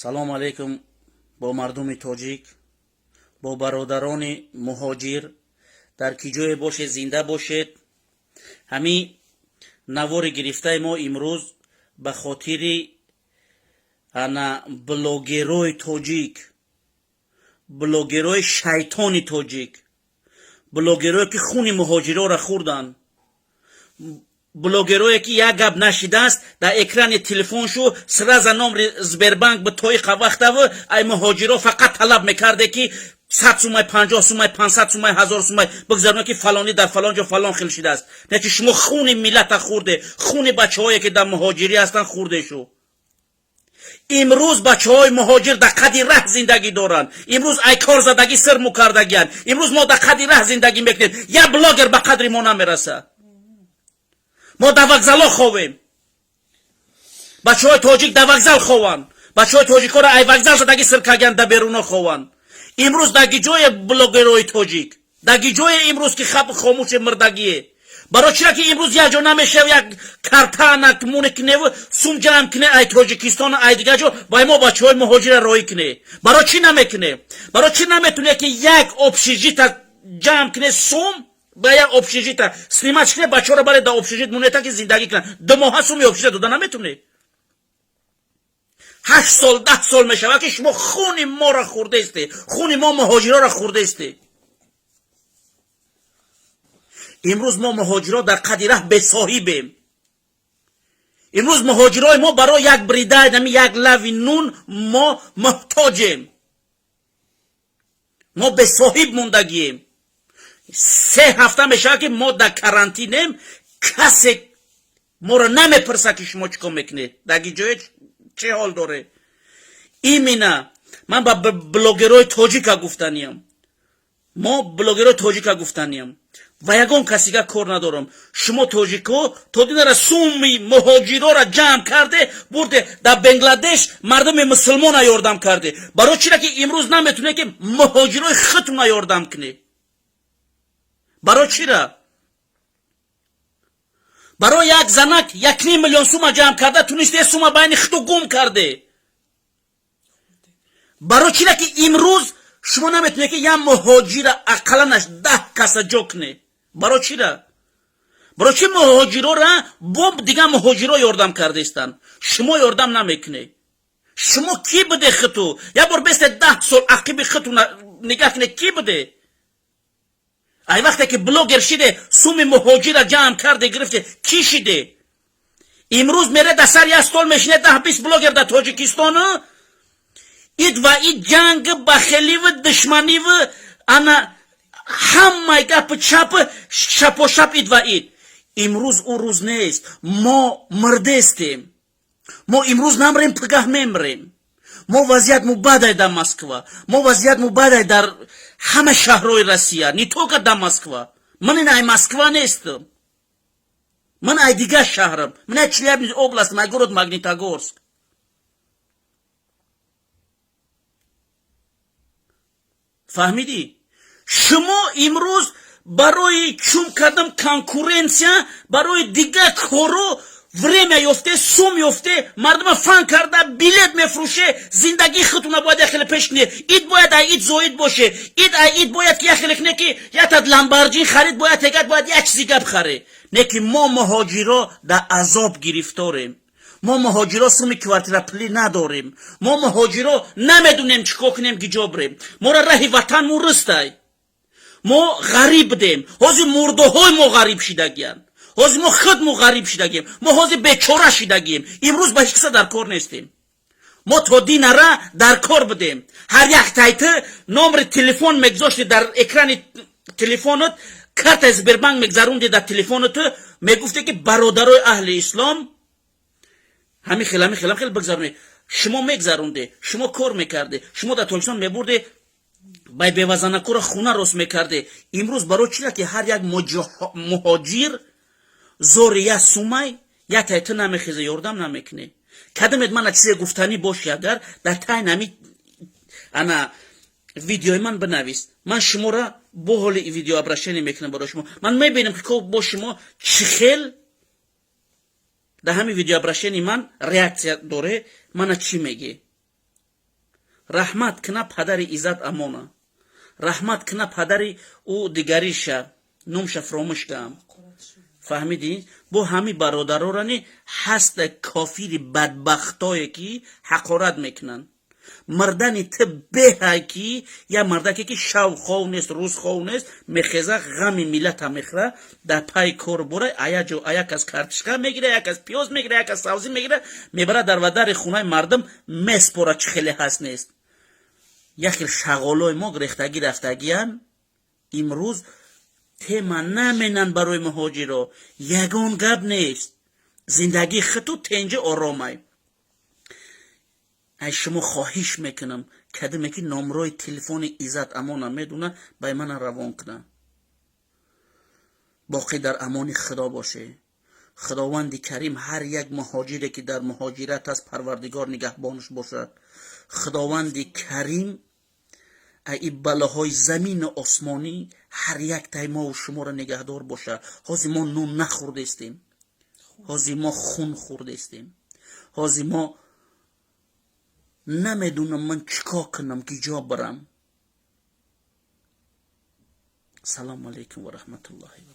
Салом алейкум бо мардуми тоҷик, бо бародарони муҳоҷир, дар ки ҷое бошед, зинда бошед. Ҳамин навори гирифтаи мо имрӯз ба хотири ана блогерои тоҷик, блогерои шайтони тоҷик, блогерое ки хуни муҳоҷирора хӯрданд, блогерое ки як гап нашидааст, дар экрани телефоншу сразу номри Сбербанк ба тоиқа вақтаву ай муҳоҷиро фақат талаб мекарде, ки 100 сумай, 50 сумай, 500 сумай, 1000 сумай бигзаронед, ки фалонӣ дар фалон ҷо фалон хел шидааст. Не ки шумо хуни миллата хӯрде, хуни бачаҳое ки дар муҳоҷирӣ ҳастанд хӯрде. Шу имрӯз бачаҳои муҳоҷир дар қади раҳ зиндагӣ доранд. Имрӯз ай корзадагӣ сир мукардагианд. Имрӯз мо дар қади раҳ зиндагӣ мекунем, як блогер ба қадри мо намерасад. Мо дар вокзалҳо ховем, бачаҳои тоҷик дар вокзал хованд, бачаҳои тоҷикҳоро ай вокзал задагӣ сир кардагианд, дар беруно хованд. Имрӯз дар гиҷое блогерои тоҷик, дар гиҷое имрӯз, ки хаб хомӯши мирдагие? Барои чира ки имрӯз як ҷо намешав, як картана муне киневу сум ҷамъ кине ай Тоҷикистон, ай дигар ҷо, вай мо бачаҳои муҳоҷира роҳӣ кине? Барои чӣ намекуне? Барои чӣ наметуне, ки як общежита ҷамъ кине, сум ба як общежита снимать кине, бачаҳоро баре дар общежит монета, ки зиндагӣ кунанд? 2 моҳа суми общежита дода наметуне. 8 сол, 10 сол мешавад, ки шумо хуни моро хӯрдаисте, хуни мо муҳоҷироро хӯрдаисте. Имрӯз мо муҳоҷиро дар қади раҳ бесоҳибем. Имрӯз муҳоҷирои мо барои як брида нами як лави нун мо муҳтоҷем, мо бесоҳиб мондагием. 3 ҳафта мешавад, ки мо дар карантинем. Касе моро намепурсад, ки шумо чӣ кор мекунед, дар ҷое чӣ ҳол доре. Именно ман ба блогерои тоҷика гуфтаниям, мо блогерои тоҷика гуфтаниям ва ягон касига кор надорам. Шумо тоҷико то динара суми муҳоҷирора ҷамъ карде, бурде дар Бангладеш мардуми мусулмона ёрдам карде. Барои чира ки имрӯз наметуне, ки муҳоҷирои худтуна ёрдам кунед? Барои чира барои як занак 1,5 миллион сума ҷамъ карда тунисте, сума байни худту гум карде? Барои чира ки имрӯз шумо наметунед, ки як муҳоҷира ақалланаш 10 каса ҷо кунед? Барои чира? Барои чи муҳоҷирора бо дигар муҳоҷиро ёрдам кардаистанд, шумо ёрдам намекунед? Шумо кӣ буде хиту? Як бор бесте, 10 сол ақиби хиту нигаҳ кунед, кӣ буде? Ай вақте ки блогер шиде, суми муҳоҷира ҷамъ карде, гирифте, кӣ шиде? Имрӯз мере, дар сар як стол мешине 10-20 блогер дар Тоҷикистону ид ва ид ҷанг, бахеливу душманиву ана ҳамаи гапи чапи шапошап, ид ва ид. Имрӯз ӯ рӯз нест. Мо мирдестем. Мо имрӯз намрем, пигаҳ мемрем. Мо вазъият мубадай дар Москва, мо вазъият мубадай дар ҳама шаҳрҳои Россия, не только дар Москва. Ман ин ай Москва нестам, ман ай дигар шаҳрам, ман ай Челябинск область, ай город Магнитогорск. Фаҳмидӣ? Шумо имрӯз барои чум кардам конкуренция, барои дигар коро время ёфте, сум ёфте, мардума фан карда билет мефурӯше. Зиндагии худтуна бояд як хеле пеш кунед. Ид бояд ай ид зоид боше, ид ай ид бояд ки як хеле куне, ки ятад Ламборҷин харид бояд, тегат бояд як чизи гап харе. Не ки мо муҳоҷиро дар азоб гирифторем. Мо муҳоҷиро суми квартира пулӣ надорем. Мо муҳоҷиро намедонем, чӣ кор кунем, гиҷо бирем. Моро раҳи ватан муристай. Мо ғариб будем, ҳозир мурдоҳои мо ғариб шидагиянд, ҳозир мо худмо ғариб шидагием, мо ҳозир бечора шидагием. Имрӯз ба ҳеҷ каса дар кор нестем. Мо то динара дар кор будем. Ҳар як тайти номери телефон мегузошти дар экрани телефонот, картаи Сбербанк мегзарунди дар телефонот, мегуфте, ки бародарои аҳли ислом, ҳамин хел, ҳамин хел, ҳамин хел бигзаронед. Шумо мегзаронде, шумо кор мекарде, шумо дар Тоҷикистон мебурде, бай бевазанакуро хуна рост мекарде. Имрӯз барои чира ки ҳар як муҳоҷир зори як сумай як тайта намехеза, ёрдам намекунӣ? Кадамед мана чизе гуфтанӣ боши, агар дар тай нами ана видеои ман бинавис. Ман шуморо бо ҳоли видео обращение мекунам барои шумо. Ман мебинам, ки бо шумо чӣ хел дар ҳамин видеообращение ман реаксия доре, мана чӣ мегӣ. Раҳмат кина падари Иззат Амона, раҳмат кина падари ӯ дигариша, номша фуромӯш кам. Фаҳмидӣ? Бо ҳами бародарорани ҳаста кофири бадбахтое, ки ҳақорат мекунанд. Мардани ту беҳай, ки як мардаке, ки шав хов нест, рӯз хов нест, мехеза, ғами миллата мехӯра, дар пай кор бора, ая ҷо ая кас картишка мегира, як кас пиёз мегира, як кас савзӣ мегира, мебара, дар вадари хонаи мардум меспора. Чӣ хеле ҳаст нест, як хел шағолои мо гирехтагӣ рафтагиян. Имрӯз тема наменанд барои муҳоҷиро, ягон гап нест, зиндагии хиту тенҷи оромай. Ай, шумо хоҳиш мекунам, кадиме ки номрои телефони Иззат Амона медуна, бай мана равон куна. Боқӣ дар амони Худо боше. Худованди Карим ҳар як муҳоҷире, ки дар муҳоҷират аст, Парвардигор нигаҳбонаш бошад. Худованди Карим ай балоҳои замину осмонӣ ҳар як тай мову шуморо нигаҳдор бошад. Ҳозир мо нун нахӯрдестем, ҳозир мо хун хӯрдестем. Ҳозир мо намедонам ман чӣ кор кунам, ки ҷо барам. Салому алайкум ва раҳматуллоҳи ва